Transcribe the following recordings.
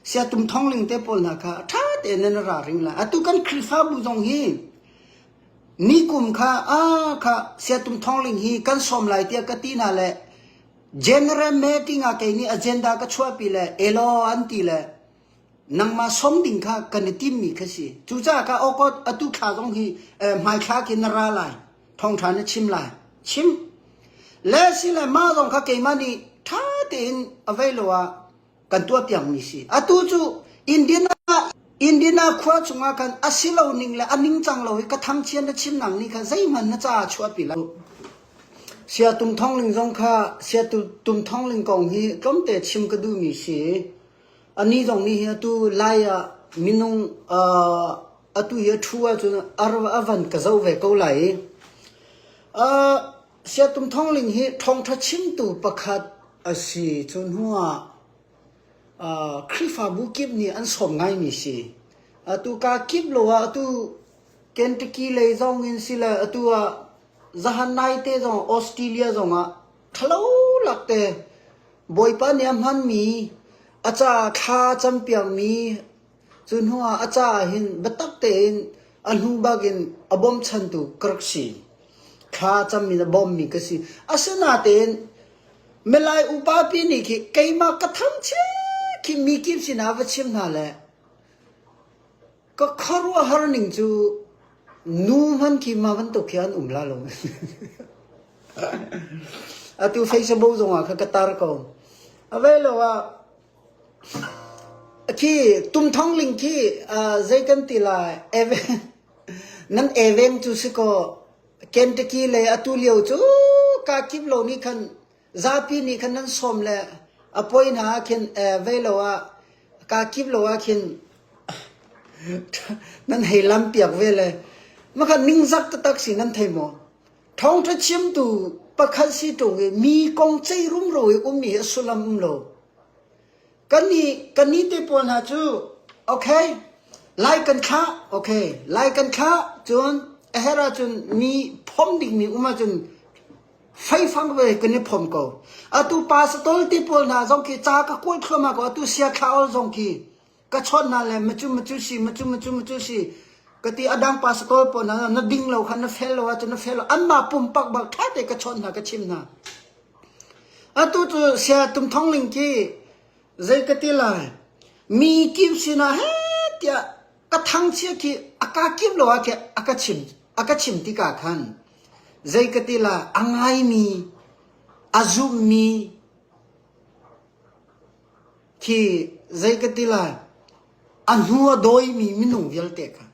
Siatum Thongling te pawl hna kha ṭha tein nan ra ring lai. Atu kan Khrihfabu zong hi ni kum kha ah kha Siatum Thongling hi kan sawm lai tiah ka ti hna le general meeting ah kei nih agenda ka chuahpi le elaw an ti le nangmah sawm ding kha kan i timmi kha si. Cucaah ka awkawt atu thla zong hi hmaithla khi na ra lai. Thawngṭha na chim lai. Chim. Le si le mah zong kha keimah nih ṭha tein a vei lo ah kan tuah piakmi si. Atu cu Indiana Indiana khua chungah khan a si lo ning le a ningcang lo i ka thangchiat na chim nang nih kha zeihmanh na caah chuahpi lo. Sia Tum Thong Ling zong kha Sia Tum Thong Ling kong hi tlawmte chim ka duhmi si. Ani zong nih hi atu Lai ah minung uh, atu hi a ṭhu ahcun a van ka zoh ve ko lai i uh, Siatum Thong Ling hi ṭhawngṭha chimtu pakhat a si. Cu hnuah uh, Khrihfabu kip nih an sawm ngaimi si. Atu ka kip lo ah atu Kentucky lei zong in sile atu ah zahan nai te zong Australia zong ah thalo lak te Bawipa nih a hmanmi a ca thla campiakmi Cu hnuah a caah hin biatak tein a hnu bakin a bawmchantu ka rak si. Thla cam in a bawmmi ka si. Asinain milai upa pi nih khi keimah ka thangchiat khi mi kip sinah va chim hna le ka khuaruahhar ning cu nu hman khi ma bantuk khi an um la lo. Atu Facebook zongah kha ka tar ko. A ve lo ah Khi Tumthong Ling khi zei kan ti lai nan eveng cu si kaw Kentucky lei atu lio cu kaa kip lo nih khan zapi nih khan nan sawm le a poi hna ah khin vei lo ah kaa kip lo ah khin nan hei lam piak ve le makhan ningzak taktak si nan thei maw? Thawngṭha chimtu pakhat si ṭung i mi kong ceih rumro i ummi hi a sullam um lo. Kannih kannih te pawl hna cu okay lai kan thlah okay lai kan thlah cun a herh ahcun mi phom dingmi um ahcun feifang ve kan i phom ko. Atu pastor te pawl hna zong khi ca ka kuat thluahmah ko atu sia thlah ol zong khi ka chawnh hna le macu macu si macu macu macu si ka ti adang pastor pawl hna na ding lo kha na fel lo ahcun na fel lo anmah pumpak bak ṭha te ka chawnh hna ka chim hna atu cu sia tum thong ling khi zei ka ti lai mi kip sinah he tiah ka thangchia khi a ka kip lo ah khi a ka chim a ka chim tikah khan zei ka ti lai a ngaimi a zummi Khi zei ka ti lai, a hnu a dawimi minung vialte kha.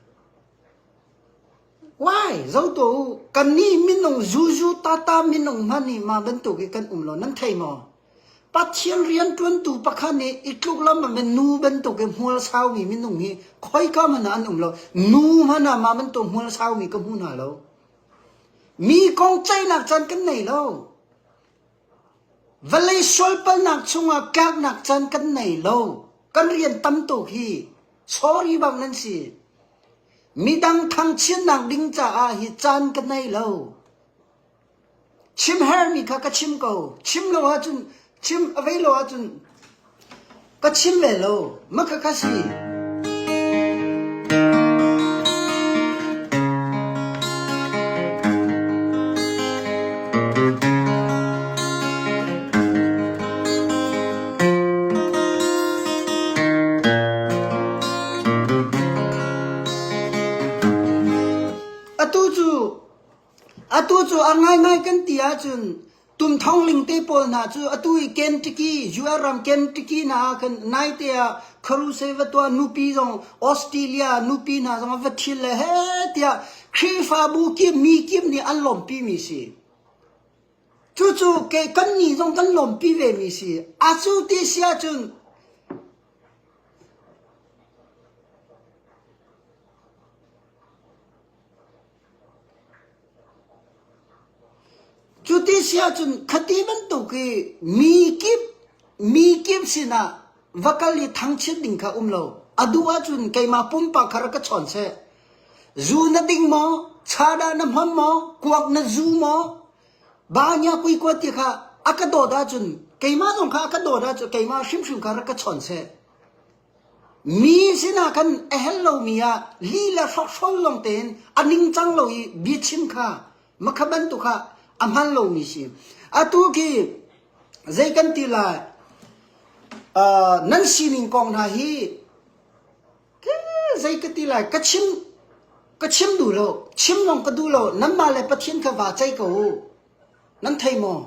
Why? Zo tuah u. Kannih minung zuzu tata minung hmanh nih mah bantuk hi kan um lo. Nan thei maw? Pathian rianṭuantu pakhat nih i tluk lam ah nu bantuk i hmual saumi minung hi khoika hmanh ah an um lo. Nu hmanh ah mah bantuk hmual saumi ka hmu hna lo. Mi kong ceihnak caan kan nei lo. Vawlei sualpalnak chungah tlaknak caan kan nei lo. Kan rian tam tuk hi. Sorry bak nan si. Midang thangchiatnak ding caah hi caan ka nei lo. Chim hermi kha ka chim ko. Chim lo ahcun chim a vei lo ahcun Ka chim ve lo. Maka kha si. Atu cu atu cu a ngaingai kan ti ahcun Tum Thong Ling te pawl hna cu atu i Kentucky, US ram Kentucky hna ah khan naite ah Kharuse va tuah nupi zong Australia nupi hna zong va thil le he tiah Khrihfabu kip mi kip nih an lawmpi mi si. Cucu ke kan nih zong kan lawmpi ve mi si. A cu ti si ahcun Cuti si ahcun khati bantuk i mi kip mi kip sinah va kal i thangchiat ding kha um lo. A duh ahcun keimah pumpak kha rak ka chawn seh. Zu na ding maw? Chada na hmang maw? Kuak na zu maw? Ba nya kui kua ti kha a ka dawt ahcun keimah zong kha a ka dawt ahcun keimah hrimhrim kha rak ka chawn seh. Mi sinah khan a hel lomi ah li le hrokhrawl lawng tein a ningcang lo i biachim kha makha bantuk ah a hman lomi si. Atu khi zei kan ti lai uh, nan sining kong hna hi zei ka ti lai ka chim ka chim duh lo chim lawng ka duh lo nanmah le Pathian kha vaa ceih ko u. Nan thei maw?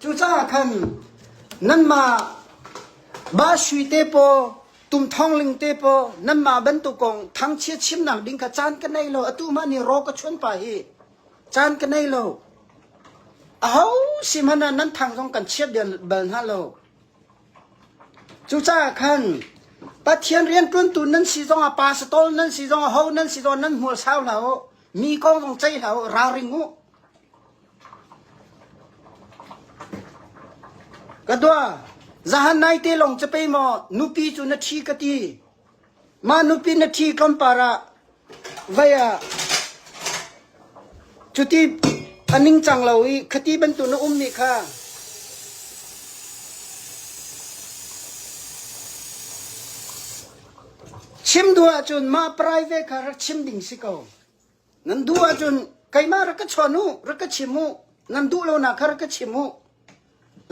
Cucaah khan nanmah Basui te paw, Tumthawngling te paw, nanmah bantuk kong thangchia chimnak ding kha caan ka nei lo. Atu hmanh hi raw ka chuan pa hi caan ka nei lo. Aho si hmanh ah nan thang zong kan chiat bal hna lo. Cucaah khan Pathian rianṭuantu nan si zongah pastor nan si zongah ho nan si zongah nan hmual sau hlah u. Mi kong zong ceih hlah u, ralring u. Ka dua, zahan nai te lawng cu pei maw nupi cu na ṭhi ka ti. Mah nupi na ṭhi tlawmpar ah vei ah cuti a ningcang lo i khati bantuk na ummi kha chim duh ahcun mah private kha rak chim ding si ko. Nan duh ahcun keimah rak ka chawn u, rak ka chim u. Nan duh lonak kha rak ka chim u.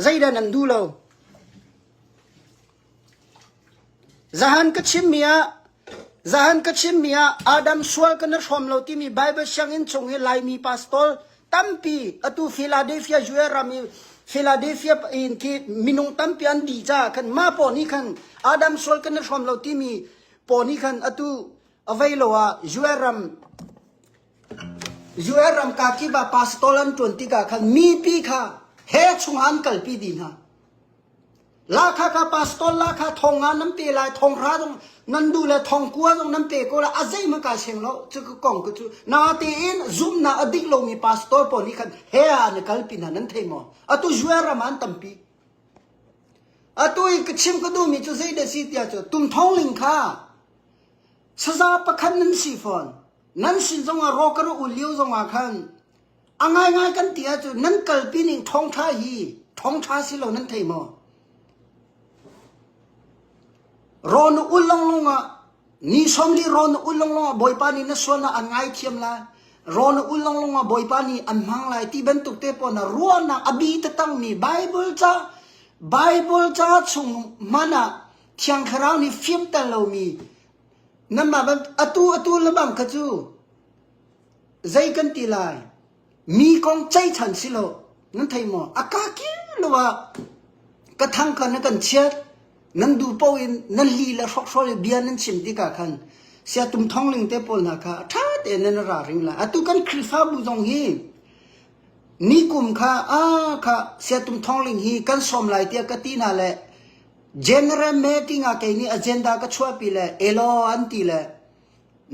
Zeidah nan duh lo? Zahan ka chimmi ah Zahan ka chimmi ah Adam sual kan i hrawm lo timi Bible sianginn chung i Laimi pastor tampi atu Philadelphia US ram i Philadelphia in khi minung tampi an dih caah khan mah paw nih khan Adam sual kan i hrawm lo timi paw nih khan atu A vei lo ah US ram US ram kakip ah pastor an ṭuan tikah khan mipi kha he chungah an kalpi dih hna. Lahkhah kha pastor lahkhah thong nga nan pe lai, thong hra zong nan duh le thong kua zong nan pe ko lai, a zeihmanh kai seng lo. Cu ka kong ka cu. Natein zumhnak a dik lomi pastor pawl nih khan he ah an i kalpi hna nan thei maw? Atu US ram ah an tampi. Atu i ka chim ka duhmi cu zeidah si tiah cu tumthongling kha Saza pakhat nan si fawn. Nan sin zongah raw ka ra ul lio zongah khan a ngaingai kan ti ahcun nan kalpi ning ṭhawngṭha hi ṭhawngṭha si lo nan thei maw? Raw na ul longlong ah ni sawmli raw na ul longlong ah Bawipa nih na sualnak an ngaithiam lai. Raw na ul longlong ah Bawipa nih an hmang lai ti bantuk te pawl na ruahnak a bi tatangmi Bible ca Bible ca chung hmanh ah Thiang Thlarau nih fimter lomi nanmah ban atu atu lebang kha cu zei kan ti lai mi kong ceichan si lo nan thei maw a ka kir lo ah ka thang kha na kan chiat nan duh paoh in nan li le hrokhrawl i bia nan chim tikah khan sia tum thongling te pawl hna kha ṭha tein nan ra ring lai atu kan Khrihfabu zong hi ni kum kha a kha sia tum thongling hi kan sawm lai tiah ka ti hna le General meeting ah kei nih agenda ka chuahpi le elaw an ti le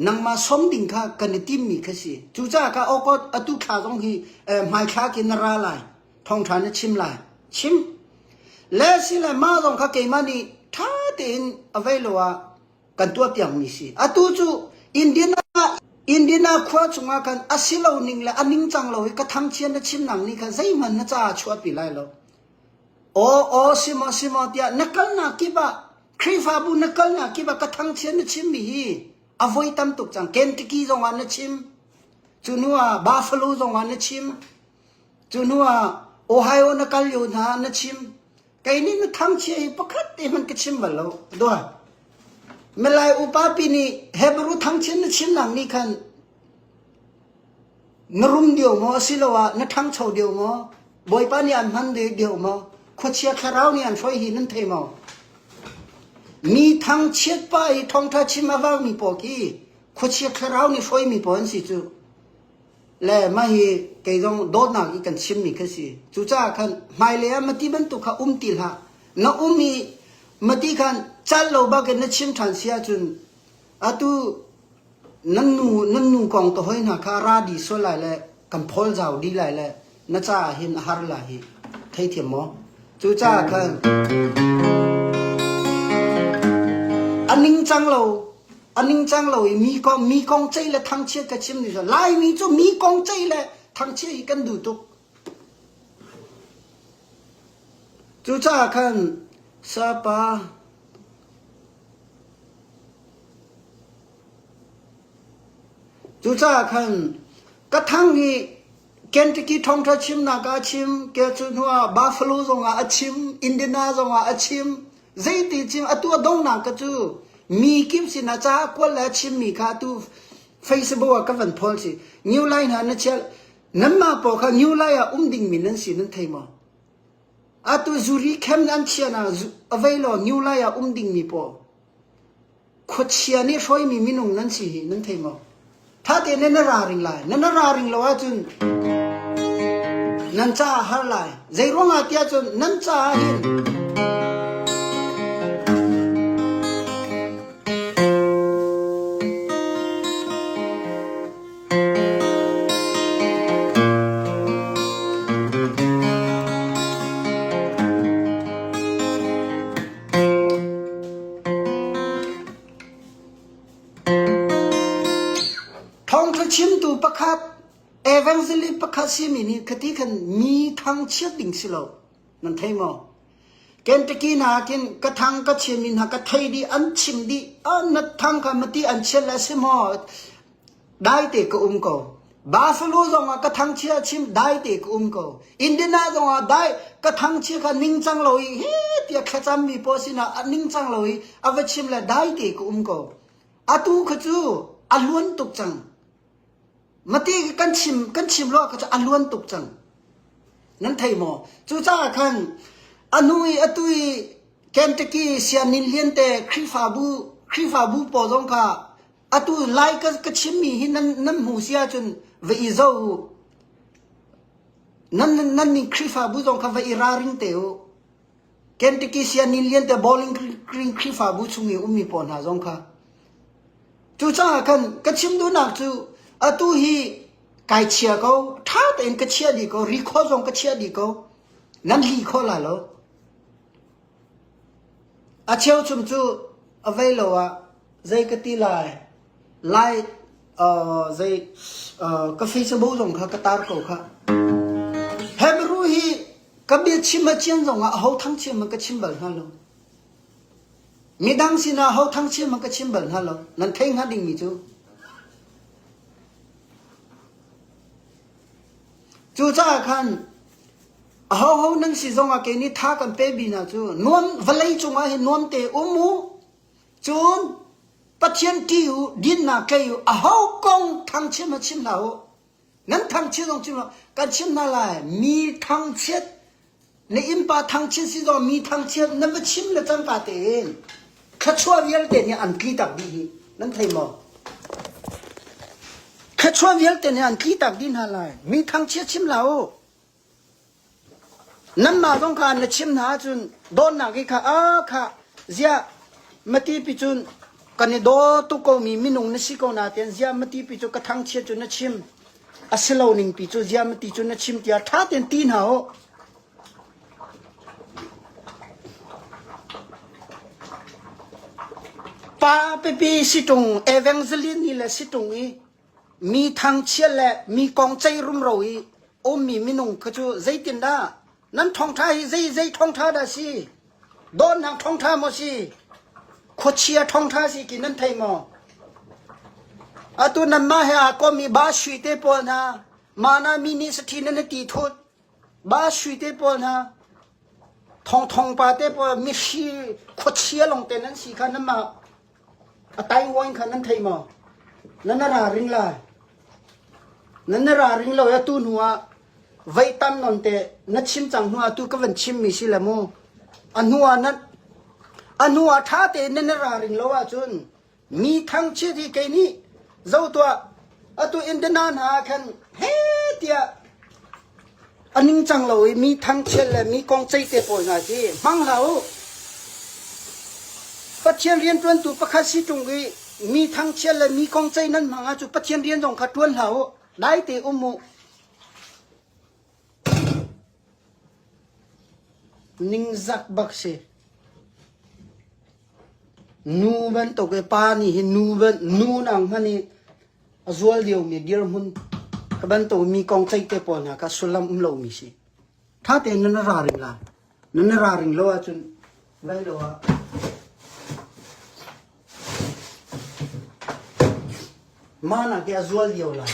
nangmah som ding kha kan i timmi kha si. Cucaah ka awkot atu thla zong hi hmaithla khi na ra lai. Thawngṭha na chim lai. Chim. Le si le mah zong kha keimah nih ṭha tein a vei lo ah kan tuah piakmi si. Atu cu Indiana Indiana khua chungah khan a si lo ning le a ningcang lo i ka thangchiat na chim nang nih khan zeihmanh na caah chuahpi lai lo. Aw aw si maw si maw tiah na kalnak kip ah Khrihfabu na kalnak kip ah ka thangchiat na chimmi hi a voi tam tuk cang. Kentucky zong ah na chim. Cu hnu ah Buffalo zong ah na chim. Cu hnu ah Ohio na kal lio hna ah na chim. Kei nih na thangchia hi pakhat te hmanh ka chim bal lo. Dua. Malay upa pi nih Hebrew thangchiat na chimnak nih khan Na rum deuh maw asiloah na ṭhangcho deuh maw? Bawipa nih an hman deuh maw? Khuachia thlarau nih an hruai hi nan thei maw? Mi thangchiat pa i thawngṭha chim a vaumi pawl khi khuachia thlarau nih hruaimi pawl an si cu. Le mah hi kei zong dawtnak i kan chimmi kha si. Cucaah khan hmailei ah mati bantuk kha um ti hlah. Na um i mati khan cal lo bakin na chim ṭhan si ahcun Atu nan nu nan nu kong te hoi hna kha ra dih sual lai le kan phawl zau dih lai le na caah hin a har lai hi theithiam maw? Cucaah khan a ningcang lo a ningcang lo i mi kong mi kong ceih le thangchiat ka chim ni Laimi cu mi kong ceih le thangchiat hi kan duh tuk. Cucaah khan sapa. Cucaah khan ka thang hi Kentucky thawngṭha chimnak ah a chim, ke cu hnuah Buffalo zongah a chim, Indiana zongah a chim, zeiti chim atu a donghnak ka cu mi kip sinah ca a kuat le a chimmi kha atu Facebook ah ka van phawl si. New Line hna na chiah nanmah pawl kha New Line ah um dingmi nan si nan thei maw? Atu zuri khem an chia na a vei law New Line ah um dingmi pawl Khuachia nih hruaimi minung nan si hi nan thei maw? Tha tein nan ra ring lai. Nan ra ring lo ahcun nan caah har lai. Zei ruangah tiah cun nan caah hin Thawngṭha chimtu pakhat, evangelist pakhat simi nih khati khan mi thangchiat ding si lo. Nan thei maw? Kentucky hna khin ka thang ka chimmi hna ka thei dih, an chim dih, na thang kha mati an chiat le si maw? Dai te ka um ko. Buffalo zongah ka thangchia chim dai te ka um ko. Indiana zongah dai ka thangchia kha ningcang lo i he tiah thlacammi pawl sinah a ningcang lo i a va chim le dai te ka um ko. Atu kha cu a luan tuk cang. Mati kan chim kan chim lo kha cu a luan tuk cang. Nan thei maw? Cucaah khan a hnu i atu i Kentucky sianginn lian te Khrihfabu Khrihfabu pawl zong kha Atu lai ka, ka chimmi hi nan, nan hmu si ahcun va i zoh u. Nan, nan, nan ning Khrihfabu zong kha va i ralring te u. Kentucky sianginn lian te Bowling Green Khrihfabu chung i ummi pawl hna zong kha. Cucaah khan ka chim duhnak cu atu hi kai chia ko, ṭha tein ka chia dih ko, record zong ka chia dih ko. Nan li kho la lo. A cheuchum cu a vei lo ah zei ka ti lai lai uh, zei uh, ka Facebook zong kha ka tar ko kha Hebrew hi ka bia chim a chian zong ah ho thang chim ka chim bal hna lo midang sinah ho thang chim ka chim bal hna lo nan thei hnga ding mi cu cucaah khan Ahoho nan si zongah kei nih tha kan pe bi hna cu nuam vawlei cungah hin nuam te um u. Cun Pathian ṭih u, dinnak tlei u, aho kong thangchim ha chim hlah u. Nan thangchiat zong chim hlah. Kan chim hna lai. Mi thangchiat na innpa thangchiat si zong mi thangchiat nan va chim le cangka tein thluachuah vialte nih an tli tak dih hi nan thei maw? Thluachuah vialte nih an tli tak dih hna lai. Mi thangchiat chim hlah u. Nanmah zong kha na chim hna ahcun dawtnak i kha a kha ziah mati pi cun kan i daw tuk komi minung na si ko nain ziah mati pi cu ka thangchiat cu na chim a si lo ning pi cu ziah mati cu na chim tiah ṭha tein ti hna u. Pa pipi si ṭung evangeline hi le si ṭung i Mi thangchiat le mi kong ceih rumro i ummi minung kha cu zeitindah nan thawngṭha hi zei zei thawngṭha dah si? Dawtnak thawngṭha maw si? Khuachia thawngṭha si ti nan thei maw? Atu nanmah he aa kommi ba sui te pawl hna, mana mi nih saṭhi nan i ti thut, ba sui te pawl hna, thongthong pa te pawl mihri khuachia lawngte nan si kha nanmah A taingwain kha nan thei maw? Nan ra ring lai. Nan ra ring lo i tu hnu ah vei tam non te na chim cang hnu ah tu ka van chim mi si le mu. A hnu ah nan a hnu ah ṭha tein nan ra ring lo ahcun mi thangchiat hi kei nih zo tuah atu Indiana hna ah khan he tiah A ningcang lo i mi thangchiat le mi kong ceih te pawl hna khi hmang hlah u. Pathian rianṭuantu pakhat si ṭung i mi thangchiat le mi kong ceih nan hmang ahcun Pathian rian zong kha ṭuan hlah u. Dai te um u. Ningzak bak si. Nu bantuk i pa nih hin nu ban nu nang hmanh i a zual liomi dirhmun ka bantuk mi kong ceih te pawl hna kha sullam um lomi si. Ṭha tein nan ra ring lai. Nan ra ring lo ahcun vai lo ah. Mana ke a zual lio lai.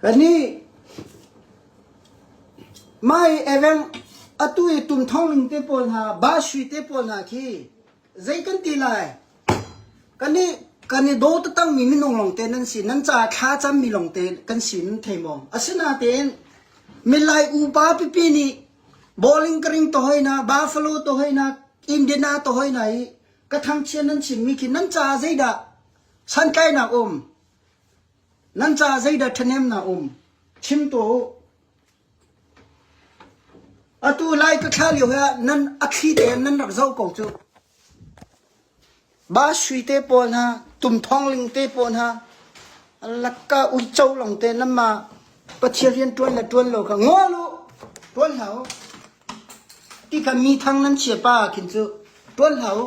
Kani mai eveng atu i tum thong ling te pawl hna ba sui te pawl hna khi zei kan ti lai kan i kan i daw taktak mi minung lawngte nan si nan ca thla cam mi lawngte kan si nan thei maw asinatein milai upa pipi nih bowling ka ring to hoi na buffalo to hoi na indiana to hoi na i ka thangchiat nan chimmi khi nan caah zeidah santlainak um nan caah zeidah ṭhahnemnak um chim tuah u atu lai ka thla lio he ah nan a thli te nan rak zoh ko cu ba sui te pawl hna tum thong ling te pawl hna lakka uico long te nan ma pathian rian ṭuan le ṭuan lo kha ngol u ṭuan hlah u Ti kha mi thang nan chia pa khin cu ṭuan hlah u.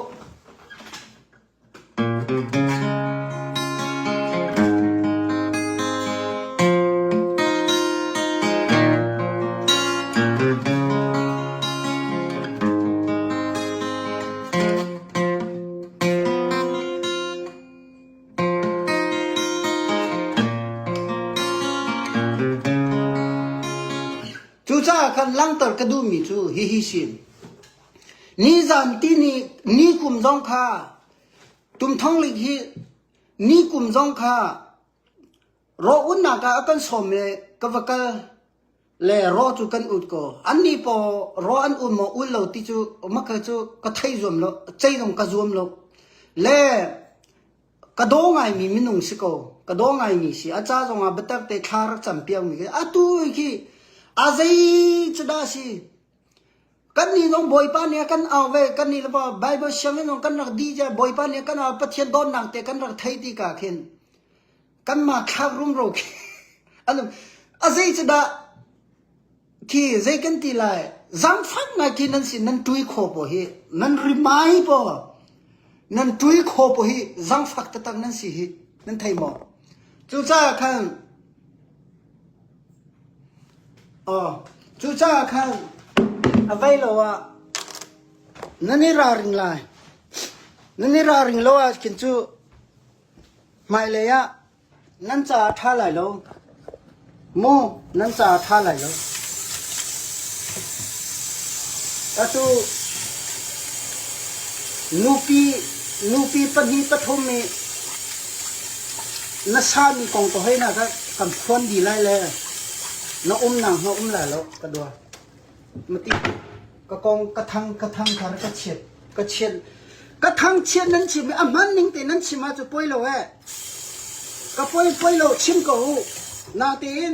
Cucaah khan langhter ka duhmi cu hihi si. Nizan tini nikum zong kha tumthonglik hi nikum zong kha rawh unnak ah a kan sawm le ka va kal le raw cu kan ut ko. Annih paw raw an um maw ul lo ti cu maka cu ka thei zuam lo, cei zong ka zuam lo. Le Ka daw ngaimi minung si ko. Ka daw ngaimi si. A ca zongah biatak te thla rak cam piakmi khi atu khi a zei cu dah si. Kan nih zong Bawipa nih a kan au ve. Kan nih le Bible sianginn zong kan rak dih ja Bawipa nih a kan au Pathian dawtnak te kan rak thei ti ka khin kanmah thlak rumro khi a zei cu dah Khi zei kan ti lai zaangfak ngai khi nan si nan tui kho paw hi nan rimai paw nan tui kho paw hi zaangfak taktak nan si hi nan thei maw cucaah khan oh cucaah khan a vei lo ah nan i ralring lai nan i ralring lo ah khin cu hmailei ah Nan caah a ṭha lai lo. Maw nan caah a ṭha lai lo. Atu nupi nupi pahnih pathum i na sami kong ka hoi na ka kan phuan dih lai le na umnak na um lai lo ka dua. Mati ka kong ka thang ka thang khar ka chiat ka chiat ka thang chiat nan chim i a hman ning te nan chim ah cu poi lo eh ka poi poi lo chim ko u natein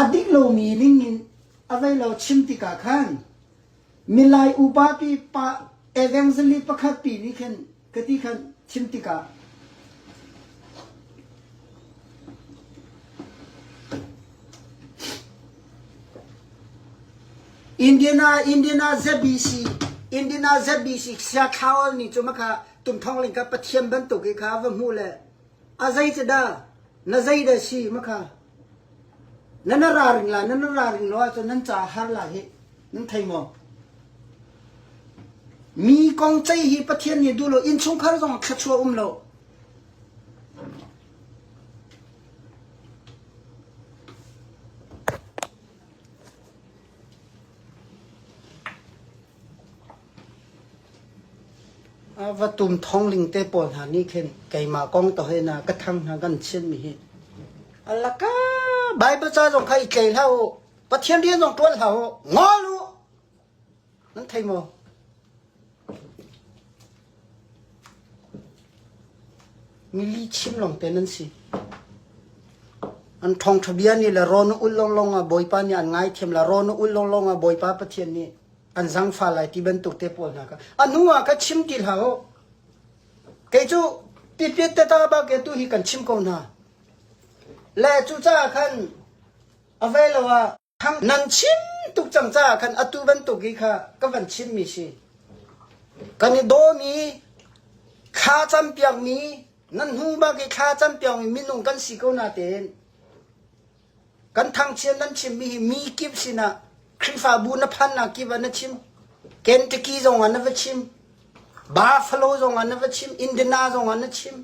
a dik lomi ning in a vei lo chim tikah khan Milai upa pi pa evangelist pakhat pi nih khin ka ti khan chim tikah Indiana Indiana ZBC Indiana ZBC siathlaol ni cu maka tumthong ling ka pathian bantuk i kha va hmu le a zei cu dah na zei dah si maka na na raring la na na raring lo ahcun nan ca har la hi Nan thei maw? Mi kong cei hi Pathian nih duh lo innchungkhar zong thluachuah um lo. Va tum thongling te pawl hna nih khin keimah kong to he na ka thang hna kan chiat mi hi. Alaka Bible ca zong kha i tlei hlah u. Pathian rian zong ṭuan hlah u, ngol u. Nan thei maw? Mili chim lawng te nan si. An ṭhawngṭha bia nih le rawn ul lawnglawng ah Bawipa nih an ngaithiam la rawn ul lawnglawng ah Bawipa Pathian nih an zangfa lai ti bantuk te pawl hna kha a hnu ah ka chim ti hlah u. Kei cu pipiat teta bak ke tu hi kan chim ko hna. Le cucaah khan A ve lo ah nan chim tuk cang caah khan atu bantuk hi kha ka van chimmi si. Kan i dawmi. Thla campiakmi nan hnu bak i thla campiakmi minung kan si ko natein kan thangchiat nan chimmi hi mi kip sinah Khrihfabu na phannak kip ah na chim. Kentucky zong ah na va chim. Buffalo zong ah na va chim. Indiana zong ah na chim.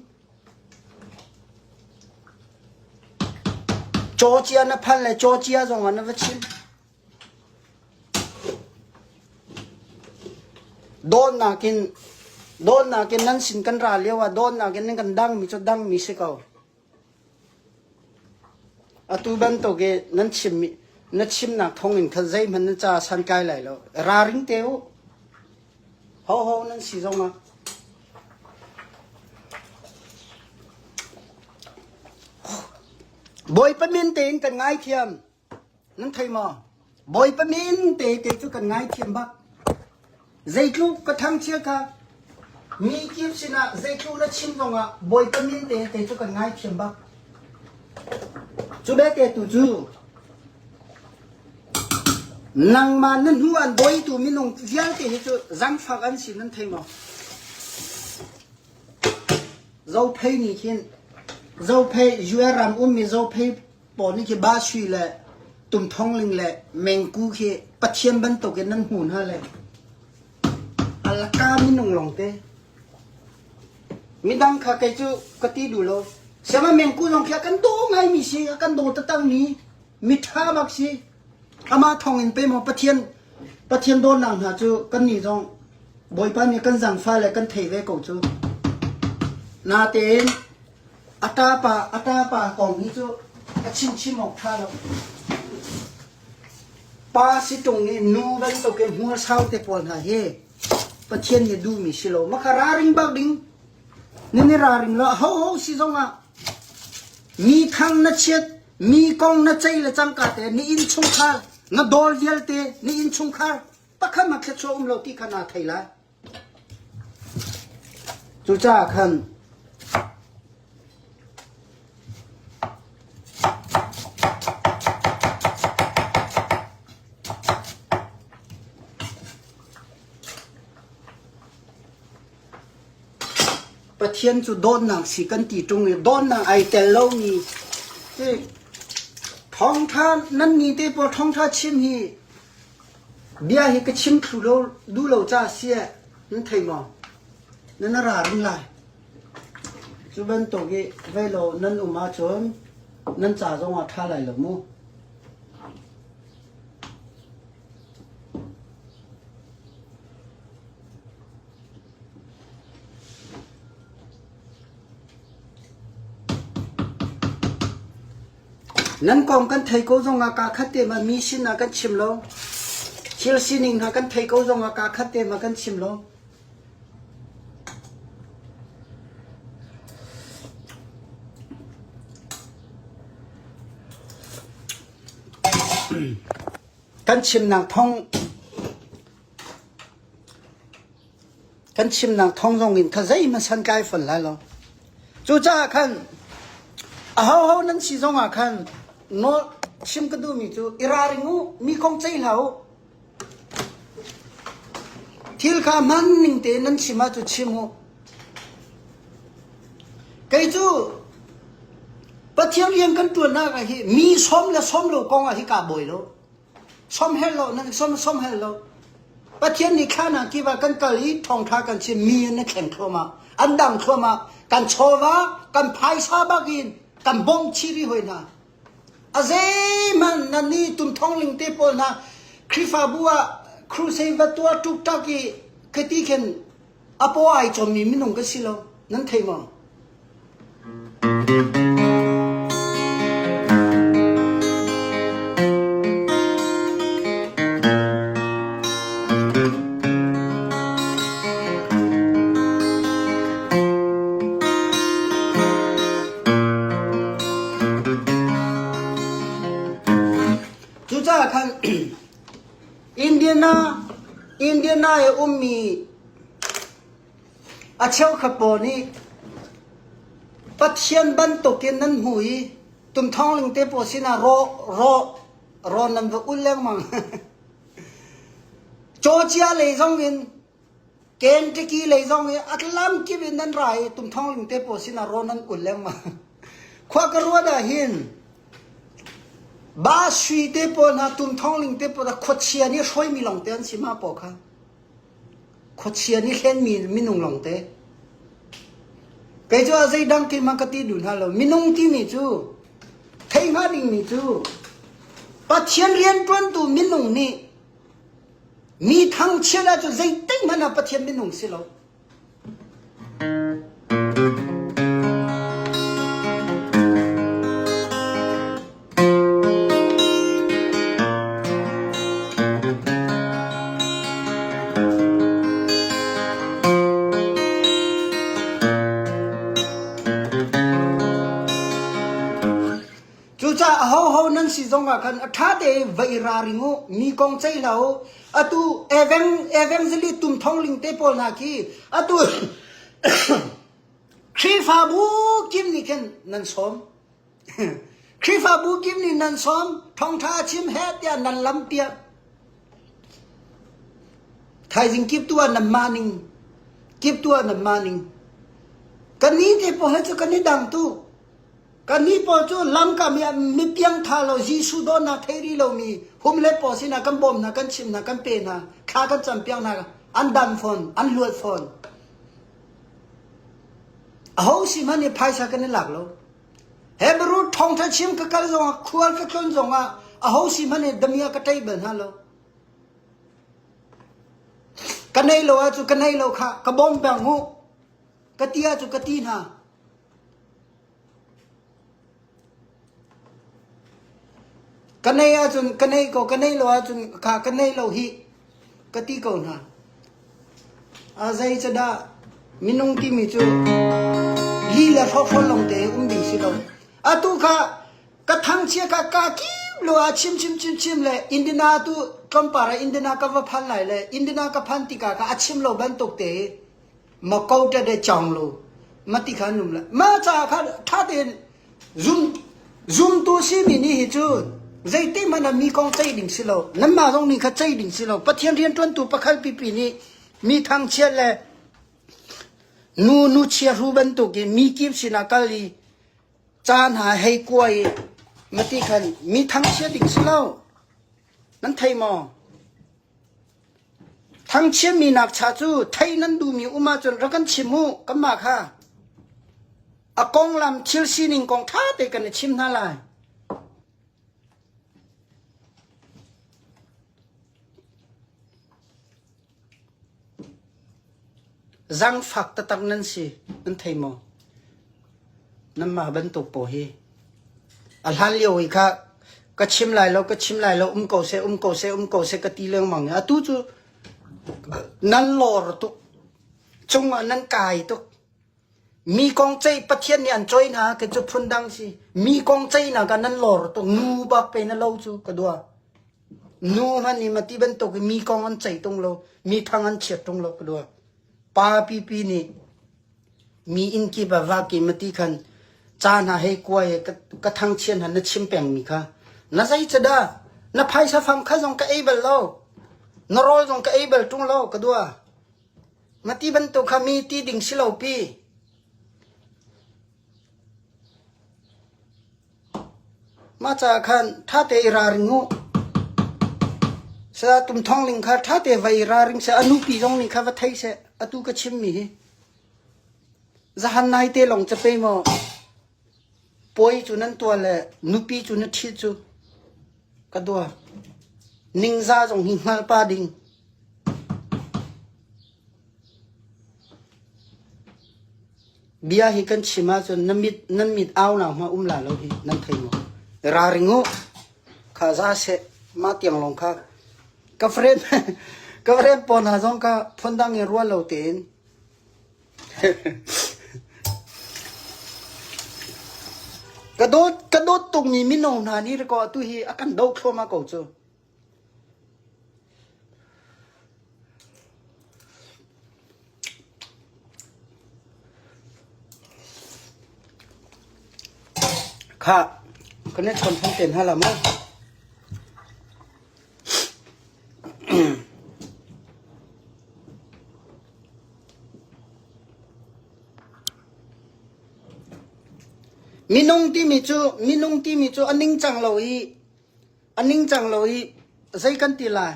Georgia na phan le Georgia zong ah na va chim. Dawtnak in dawtnak in nan sin kan ra lio ah dawtnak in nan kan dangmi cu dangmi si ko. Atu bantuk i nan chimmi na chimnak thawngin khan zeihmanh na ca santlai lai lo. Ralring te u. Hoho nan si zongah. Bawipa min tein kan ngaithiam. Nan thei maw? Bawipa min te te cu kan ngaithiam bak. Zeitluk ka thangchia kha mi kip sinah zeitluk na chim zongah Bawipa min te te cu kan ngaithiam bak. Cu bete tu cu nangmah na hnu an dawitu minung vialte hi cu zangfak an si nan thei maw? Zophei nih khin Zophei US ram ummi Zophei pawl nih khi Ba Sui le Tum Thong Ling le Meng Ku khi Pathian bantukin nan hmu hna le alaka minung lawngte. Midang kha kei cu ka ti duh lo. Siama Meng Ku zong khi a kan daw ngaimi si, a kan daw taktakmi miṭha bak si. Amah thawng in pe maw Pathian Pathian dawtnak hna cu kannih zong Bawipa nih kan zangfah le kan thei ve ko cu. Natein A ṭapa a ṭapa kong hi cu a chimchim awk ṭha lo. Pa si ṭung i nu bantukin hmualsau te pawl hna hi Pathian nih duhmi si lo. Maka raring bak ding. Nan i raring lo. Hoho si zongah mi thang na chiat, mi kong na cei le cangka te ni inn chungkhar, na dawl vialte ni inn chungkhar pakhat ma thluachuah um lo ti kha naa thei lai. Cucaah khan Pathian cu dawtnak si kan ti ṭung i dawtnak ai tel lomi hi thawngṭha nan ni te pawl thawngṭha chim hi Bia hi ka chim thlu lo duh lo caah si eh, nan thei maw? Nan ra ring lai. Cu bantuk i vei lo nan um ahcun nan ca zong ah ṭha lai lo mu. Nan kong kan thei ko zongah kaa khat te ma mi sinah kan chim lo. Thil sining hna kan thei ko zongah kaa khat te ma kan chim lo. Kan chimnak thong Kan chimnak thawng zong in kha zeihmanh santlai fawn lai lo. Cucaah khan ahoho nan si zongah khan nawl chim ka duhmi cu i ralring u, mi kong ceih hlah u. Thil kha hman ning tein nan chim ahcun chim u. Kei cu Pathian rian kan ṭuannak ah hi mi sawm le sawm lo kong ah hi kaa buai lo. Som hel lo, nan som som hel lo. Pathian nih thla kip ah kan kal i thawngtha kan chim mi an thleng thluahmah. An dang thluahmah. Kan chawva, kan phaisa bak in kan bawmh chih rih hoi hna. A zeihmanh nan nih tumthong ling te pawl hna Khrihfabu ah crusade va tuah ṭukṭak i khati khin a paw ai cawmmi minung ka si lo. Nan thei maw? Cucaah khan Indiana Indiana i ummi A cheukhat pawl nih Pathian bantukin nan hmu i tumthawngling te pawl sinah raw raw rawn nan va ul lengmang. Georgia lei zong in. Kentucky lei zong i a lam kip in nan ra i tumthong ling te pawl sinah rawn nan ul lengmang. Khua ka ruat ah hin ba sui te pawl hna tumthong ling te pawl khuachia nih hruaimi lawng te an si ma pawl kha. Khuachia nih hlenmi minung lawng te. Kei cu a zeidang keimah ka ti duh hna lo. Minung timi cu thei hnga dingmi cu Pathian rianṭuantu minung nih Mi thangchiat ahcun zeitik hmanh ah Pathian minung si lo. Cucaah ahoho nan si zongah khan a ṭha tein va i ralring u, mi kong ceih hlah u. Atu evang, evangelist tum thongling te pawl hna khi atu Khrihfabu kip nih khin nan sawm. Khrihfabu kip nih nan sawm, thawngṭha a chim heh tiah nan lampiak. Thaizing kip tu ah nanmah ning, kip tu ah nanmah ning. Kannih te pawl he cu kan i dang tu. Kannih pawl cu lamkam i mi piangtha lo Jesuh dawtnak thei rih lomi hum le pawl sinah kan bawm hna, kan chimh hna, kan pe hna, thla kan campiak hna, an dam fawn, an luat fawn. Aho si hmanh nih phaisa kan i lak lo. Hebrew thawngṭha chim ka kal zongah, khual ka tlun zongah aho si hmanh nih damia ka ṭei bal hna lo. Ka nei lo ahcun ka nei lo kha ka bawm peng mu. Ka ti ahcun ka ti hna. Ka nei ahcun ka nei ko, ka nei lo ahcun kha ka nei lo hih ka ti ko hna. A zei cu dah minung timi cu li le hrawkhrol lawng te um ding si lo. Atu kha ka thangchia kha ka kip lo ah chim chim chim chim le Indiana tu tlawmpar ah Indiana ka va phan lai le Indiana ka phan tikah kha a chim lo bantuk te ma ko te de chong lo ma ti khan num la ma ca kha tha tein zum zumtu si mi nih hi cu zeiti hmanh ah mi kong ceih ding si lo nanmah zong nih kha ceih ding si lo pathian rianṭuantu pakhat pipi nih mi thangchiat le nu nu chia hru bantuk in mi kip sinah kal i ca hna hei kua i mati khan mi thangchiat ding si lo nan thei maw Thangchiatmi nakcha cu theih nan duhmi um ahcun rak kan chim u, kanmah kha. A konglam thil sining kong ṭha te kan i chim hna lai. Zangfak taktak nan si, nan thei maw? Nanmah bantuk pawl hi a hlan lio i kha ka chim lai lo, ka chim lai lo, um ko seh, um ko seh, um ko seh ka ti lengmang i atu cu nan lor tuk, cungah nan kai tuk. Mi kong ceih Pathian nih an cawi hna, kei cu phundang si. Mi kong ceihnak ah nan lor tuk, nu bak pe na lo cu ka dua. Nu hmanh nih mati bantuk i mi kong an ceih tung lo, mi thang an chiat tung lo ka dua. Pa pipi nih Mi inn kip ah va ke mati khan ca hna hei kuai i ka thangchiat hna na chim pengmi kha na zei cu dah na phaisa fam kha zong ka ei bal lo na rawl zong ka ei bal ṭung lo ka dua mati bantuk kha mi ti ding si lo pi Mah caah khan ṭhate i ralring u. Saya Tum Thawng Ling kha ṭhate va i ralring seh, a nupi zong nih kha va thei seh, atu ka chimmi hi. Zahan nai te lawng ca pe maw puai cu nan tuah le nupi cu na ṭhit cu ka dua. Ningzah zong hi hngal pa ding. Bia hi kan chim ahcun na mit nan mit aunak hmanh um la lo hi nan thei maw? Ralring u. Kha za seh. Mah tiang lawng kha ka friend ka friend pawl hna zong kha phundang in rual lo tein ka dawt ka dawt tukmi mino hna nih rikaw atu hi a kan doh thluahmah ko cu. Khah, kan i chawn than te hna la maw? Minung timi cu minung timi cu a ningcang lo i a ningcang lo i zei kan ti lai?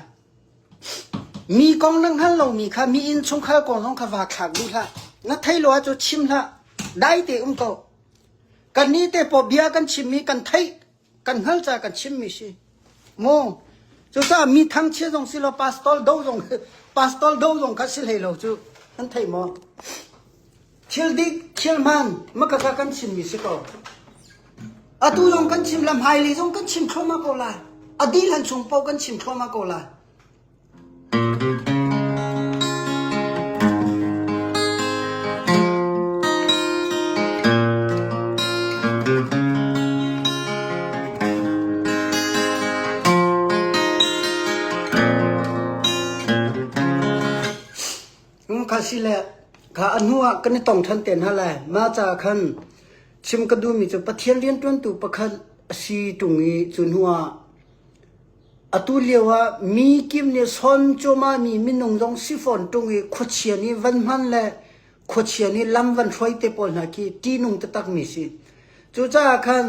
Mi kong na hngal lomi kha mi inn chungkhar kong zong kha vaa thlak duh hlah. Na thei lo ahcun chim hlah. Dai te um ko. Kannih te paw bia kan chimmi kan theih kan hngal ca kan chimmi si. Mu. Cucaah mi thangchia zong si lo pastor do zong pastor do zong kha si hlei lo cu. Nan thei maw? Thil dik, thil hmaan makaka kan chimmi si ko. Atu zong kan chim la hmailei zong kan chim thluahmah ko lai. A dih hlan chung paoh kan chim thluahmah ko lai. Kha si le kha a hnu ah kan i tong ṭhan te hna lai. Mah caah khan chim ka duhmi cu Pathian rianṭuantu pakhat a si ṭung i cu hnu ah atu lio ah mi kip nih sawn cuahmahmi minung zong si fawn ṭung i khuachia nih van hman le khuachia nih lam van hruai te pawl hna khi ṭihnung taktakmi si. Cucaah khan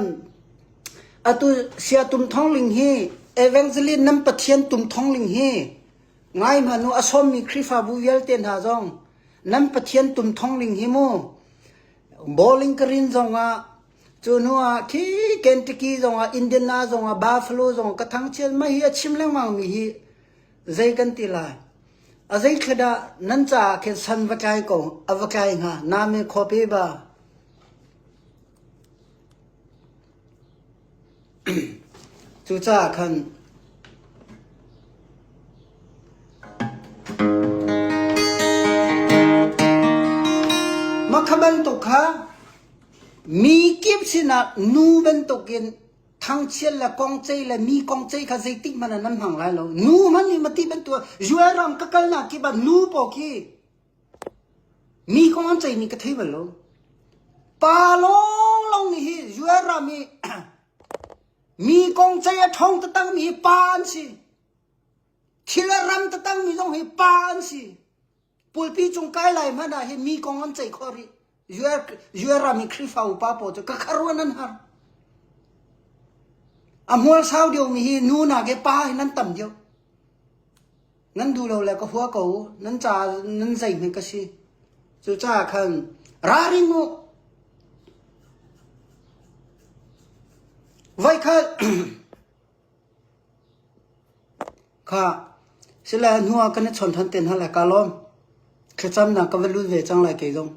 atu Sia Tum Thawng Ling hi Evangelist nan Pathian Tum Thawng Ling hi Ngai hmanh u, a sawmmi Khrihfabu vialte hna zong nan Pathian tum thong ning hi mu. Bowling Green zongah, cu hnu ah khi Kentucky zongah, Indiana zongah, Buffalo zongah ka thangchiat mah hi a chim lengmang mi hi zei kan ti lai. A zei thla dah nan caah khin san va tlai ko, a va tlai hnga, name khuapi ba. Cucaah khan mah kha bantuk kha mi kip sinah nu bantukin thangchiat le kongcei le mi kongcei kha zeitik hmanh ah nan hmang lai lo. Nu hmanh nih mati bantuk US ram ka kalnak kip ah nu pawl khi Mi kong an ceihmi ka thei bal lo. Pa lawnglawng nih hi US ram i mi kong ceih a ṭhawng taktakmi hi pa an si. Thil a ram taktakmi zong hi pa an si. Pulpi cung kai lai hmanh ah hi mi kong an ceih khawh rih. US ram i Khrihfa upa pawl cu ka kharuan an har. A hmual sau deuhmi hi nu nak hi pa hi nan tam deuh. Nan duh lo le ka hua ko u. Nan ca nan zeihmanh ka si. Cucaah khan ralring u. Voikhat kha sile hnu ah kan i chawn than te hna lai ka lawm. Thlacamnak ka va lut ve cang lai kei zong.